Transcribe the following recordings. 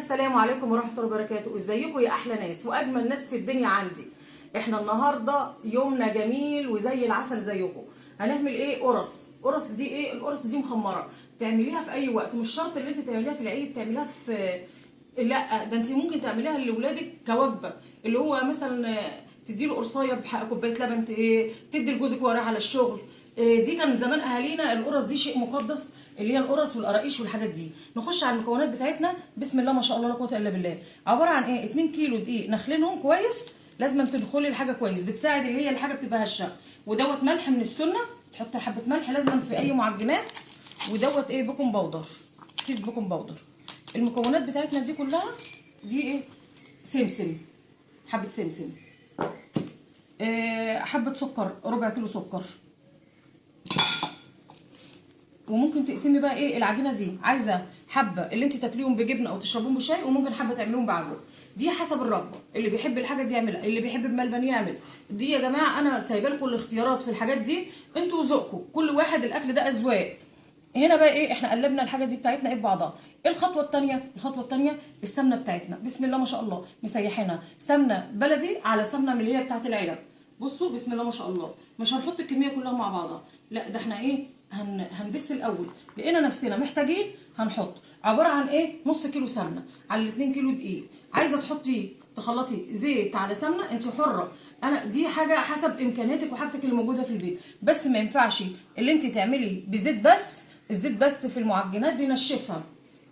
السلام عليكم ورحمة الله وبركاته. ازيكم يا احلى ناس واجمل ناس في الدنيا عندي. احنا النهارده يومنا جميل وزي العسل زيكم. هنعمل ايه؟ قرص. قرص دي ايه؟ القرص دي مخمره، تعمليها في اي وقت، مش شرط اللي انت تعمليها في العيد تعمليها في، لا ده انت ممكن تعمليها لاولادك كوجبه، اللي هو مثلا تديله قرصايه بكوبايه لبن، تدي لجوزك وهو رايح على الشغل. دي كان زمان اهالينا القرص دي شيء مقدس، اللي هي القرص والقراقيش والحاجات دي. نخش على المكونات بتاعتنا. بسم الله ما شاء الله لا قوة الا بالله. عبارة عن ايه؟ 2 كيلو دقيق نخلينهم كويس، لازم تدخلي الحاجة كويس، بتساعد اللي هي الحاجة بتبقى هشه. ودوت ملح من السنة، تحطي حبه ملح لازم في اي معجنات. ودوت ايه؟ baking powder، كيس baking powder. المكونات بتاعتنا دي كلها دي ايه؟ سمسم، حبه سمسم، حبه سكر، ربع كيلو سكر. وممكن تقسمي بقى ايه العجينة دي، عايزه حبه اللي انت تاكليهم بجبنه او تشربيهم بشاي، وممكن حبه تعمليهم بعجوه، دي حسب الرغبة. اللي بيحب الحاجة دي يعملها، اللي بيحب بملبن يعمل دي. يا جماعة انا سايبه لكم الاختيارات في الحاجات دي، انتوا وذوقكم، كل واحد الاكل ده اذواق. هنا بقى ايه؟ احنا قلبنا الحاجة دي بتاعتنا ايه ببعضها. ايه الخطوة الثانية؟ الخطوة الثانية السمنة بتاعتنا. بسم الله ما شاء الله مسيحينها سمنه بلدي على سمنه من اللي هي بتاعت العلب. بصوا بسم الله ما شاء الله، مش هنحط الكمية كلها مع بعضها، لا ده احنا ايه هنبس الاول. لقينا نفسنا محتاجين هنحط. عبارة عن ايه؟ نص كيلو سمنه على 2 كيلو دقيق. عايزه تحطي تخلطي زيت على سمنه انت حره، انا دي حاجة حسب امكانياتك وحاجتك اللي موجودة في البيت، بس ما ينفعش اللي انت تعملي بزيت بس. الزيت بس في المعجنات بينشفها،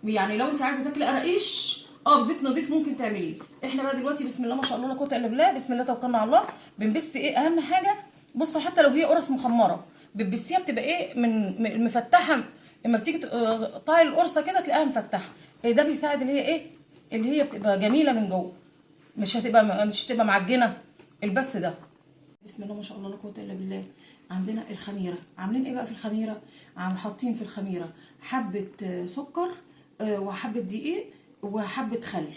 يعني لو انت عايزه تاكلي قراقيش بزيت نظيف ممكن تعمليه. احنا بقى دلوقتي بسم الله ما شاء الله لا قوة الا بالله، بسم الله توكلنا على الله. بنبس ايه اهم حاجة؟ بصوا حتى لو هي قرص مخمره بتبسيها بتبقى ايه من مفتحة، اما بتيجي تقطعي القرصه كده تلاقيها مفتحة. إيه ده بيساعد اللي هي ايه، اللي هي بتبقى جميلة من جوه، مش هتبقى معجنه البس ده. بسم الله ما شاء الله لا قوة الا بالله. عندنا الخميره، عاملين ايه بقى في الخميره؟ عم حاطين في الخميره حبه سكر وحبه دقيق وحبه خل.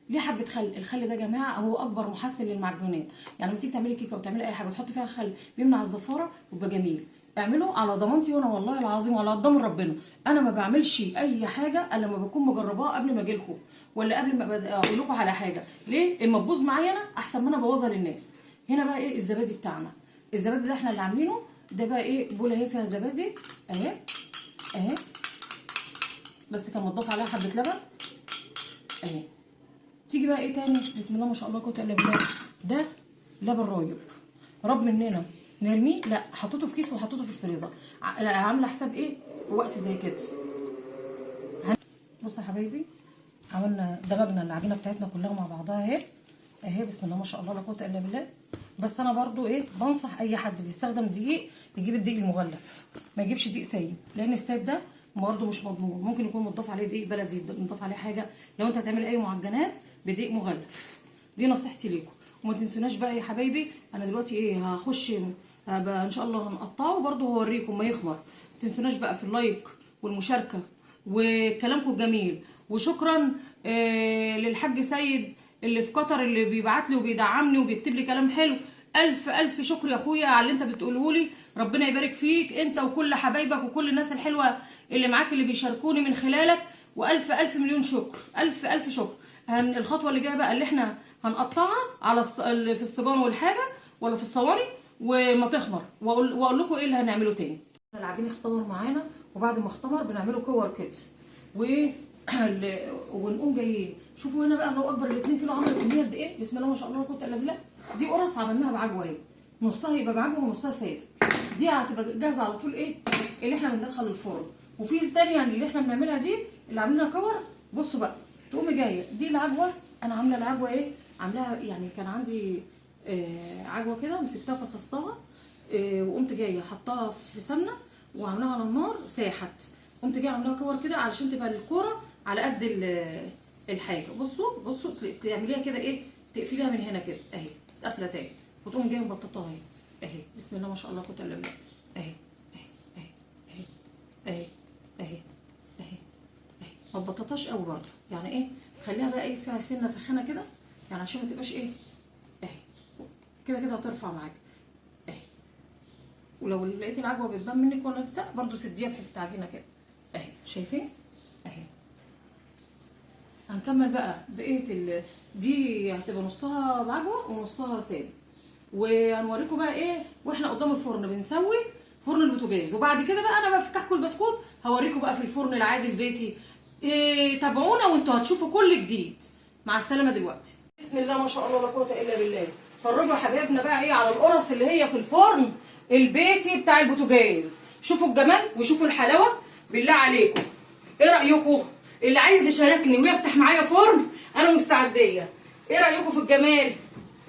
ليه حبه خل؟ الخل ده يا جماعة هو اكبر محسن للمعجنات، يعني لما تيجي تعملي كيكة وتعملي اي حاجة وتحطي فيها خل بيمنع الزفاره وبيبقى جميل. اعمله على ضمانتي وانا والله العظيم وعلى ضمان ربنا، انا ما بعملش اي حاجة الا لما بكون مجرباها قبل ما اجي لكم ولا قبل ما اقول لكم على حاجة. ليه؟ اما تبوظ معايا انا احسن ما انا ابوظها للناس. هنا بقى ايه الزبادي بتاعنا، الزبادي ده احنا اللي عاملينه ده بقى ايه، بوله اهي فيها زبادي اهي اهي، بس كان مضاف عليها حبه لبن اهي. تيجي بقى ايه تاني؟ بسم الله ما شاء الله قوة الا بالله. ده لبن رايب، رب مننا نرميه؟ لا، حطيته في كيس وحطيته في الفريزر، عامله حساب ايه وقت زي كده. بصوا يا حبايبي، عملنا دمجنا العجينة بتاعتنا كلها مع بعضها اهي اهي، بسم الله ما شاء الله لا قوة الا بالله. بس انا برضو ايه بنصح اي حد بيستخدم دقيق يجيب الدقيق المغلف، ما يجيبش دقيق سايب، لان السايب ده برضو مش مضمون، ممكن يكون مضاف عليه دقيق بلدي، مضاف عليه حاجة. لو انت هتعمل اي معجنات بدقيق مغلف، دي نصيحتي ليكم. وما تنسوناش بقى يا حبايبي، انا دلوقتي ايه هخش ان شاء الله هنقطعه وبرضو هوريكم ما يخمر. ما تنسوناش بقى في ال like والمشاركة وكلامكم الجميل، وشكرا للحاج سيد اللي في قطر اللي بيبعت لي وبيدعمني وبيكتب لي كلام حلو. الف الف شكر يا اخويا على اللي انت بتقوله لي، ربنا يبارك فيك انت وكل حبايبك وكل الناس الحلوة اللي معاك اللي بيشاركوني من خلالك، والف الف مليون شكر، الف الف شكر. الخطوة اللي جاية بقى اللي احنا هنقطعها على في الصيجان والحاجة ولا في الصواني وما تخمر، واقول لكم ايه اللي هنعمله تاني. العجين اختمر معانا، وبعد ما اختمر بنعمله كور كده ونقوم جايين. شوفوا هنا بقى الله اكبر، ال 2 كيلو عملوا كمية قد ايه؟ بسم الله ما شاء الله لا قوة الا بالله. دي قرص عملناها بعجوه اهي، نصها يبقى بعجوه ونصها ساده، دي هتبقى جاهزة على طول ايه اللي احنا بندخل الفرن. وفي ثانية اللي احنا بنعملها دي اللي عاملينها كور. بصوا بقى تقومي جاية دي العجوه، انا عامله العجوه ايه، عاملاها يعني كان عندي عجوه كده مسكتها فصصتها وقمت جاية حطاها في سمنه وعاملاها على النار ساحت، قمت جاية عاملاها كور كده علشان تبقى الكورة على قد الحاجة. بصوا بصوا تعمليها كده ايه، تقفليها من هنا كده اهي قافله تاني، وتقوم جاية مبططاها اهي اهي، بسم الله ما شاء الله قوة الا بالله اهي اهي اهي اهي اهي اهي اهي. ما تبططهاش قوي برضه، يعني ايه خليها بقى ايه فيها سنة تخينة كده، يعني عشان ما تبقاش ايه اهي كده كده هترفع معاك اهي. ولو لقيتي العجوه بتبان منك ولا بتاع برضه سديها بحته عجينه كده اهي، شايفين اهي. هنكمل بقى بقية دي هتبقى نصها بعجوه ونصها ساده، وهنوريكم بقى ايه واحنا قدام الفرن بنسوي فرن البوتاجاز. وبعد كده بقى انا بقى في كحك البسكوت هوريكم بقى في الفرن العادي البيتي. إيه، تابعونا وانتوا هتشوفوا كل جديد. مع السلامة دلوقتي. بسم الله ما شاء الله لا قوة الا بالله. اتفرجوا يا حبايبنا بقى ايه على القرص اللي هي في الفرن البيتي بتاع البوتاجاز. شوفوا الجمال وشوفوا الحلاوة، بالله عليكم ايه رايكم؟ اللي عايز يشاركني ويفتح معايا فرن انا مستعديه. ايه رايكم في الجمال؟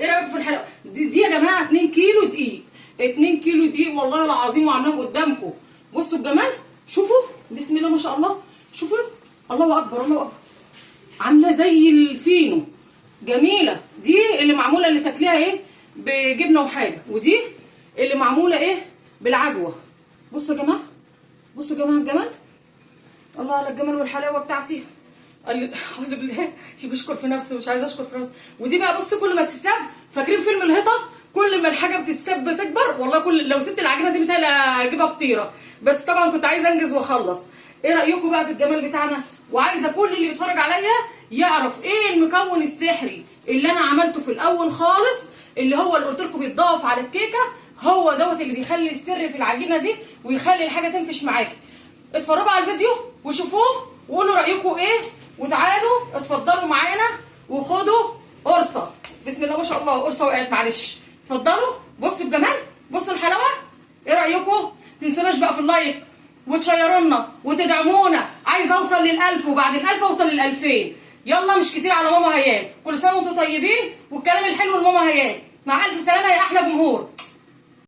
ايه رايكم في الحلاوة دي يا جماعة؟ 2 كيلو دقيق، 2 كيلو دقيق والله العظيم، وعاملاهم قدامكم. بصوا الجمال، شوفوا بسم الله ما شاء الله، شوفوا الله اكبر الله اكبر، عامله زي الفينو، جميلة. دي اللي معمولة اللي تاكليها ايه بجبنه وحاجه، ودي اللي معمولة ايه بالعجوه. بصوا يا جماعة، بصوا يا جماعة الجمال، الله على الجمال والحلاوه بتاعتي. قال اعوذ بالله، بشكر في نفسه، مش عايزه اشكر في نفسي. ودي بقى بصوا كل ما تتساب، فاكرين فيلم الهيطه؟ كل ما الحاجة بتتساب بتكبر. والله كل لو سبت العجينة دي متهيألي اجيبها فطيره، بس طبعا كنت عايزه انجز واخلص. ايه رايكم بقى في الجمال بتاعنا؟ وعايزه كل اللي بيتفرج عليا يعرف ايه المكون السحري اللي انا عملته في الاول خالص، اللي هو اللي قلت لكم بيتضاف على الكيكه، هو دوت اللي بيخلي السر في العجينة دي ويخلي الحاجة تنفش معاكي. اتفرجوا على الفيديو وشوفوه وقولوا رايكم ايه، وتعالوا اتفضلوا معانا وخدوا قرصة. بسم الله ما شاء الله، قرصة وقعت معلش. اتفضلوا بصوا الجمال، بصوا الحلاوة، ايه رايكم؟ تنسوناش بقى في ال like وتشيرونا وتدعمونا. عايزه اوصل لل1000، وبعد ال1000 اوصل لل2000. يلا مش كتير على ماما هيام. كل سنة وانتم طيبين، والكلام الحلو لماما هيام. مع الف سلامه يا احلى جمهور.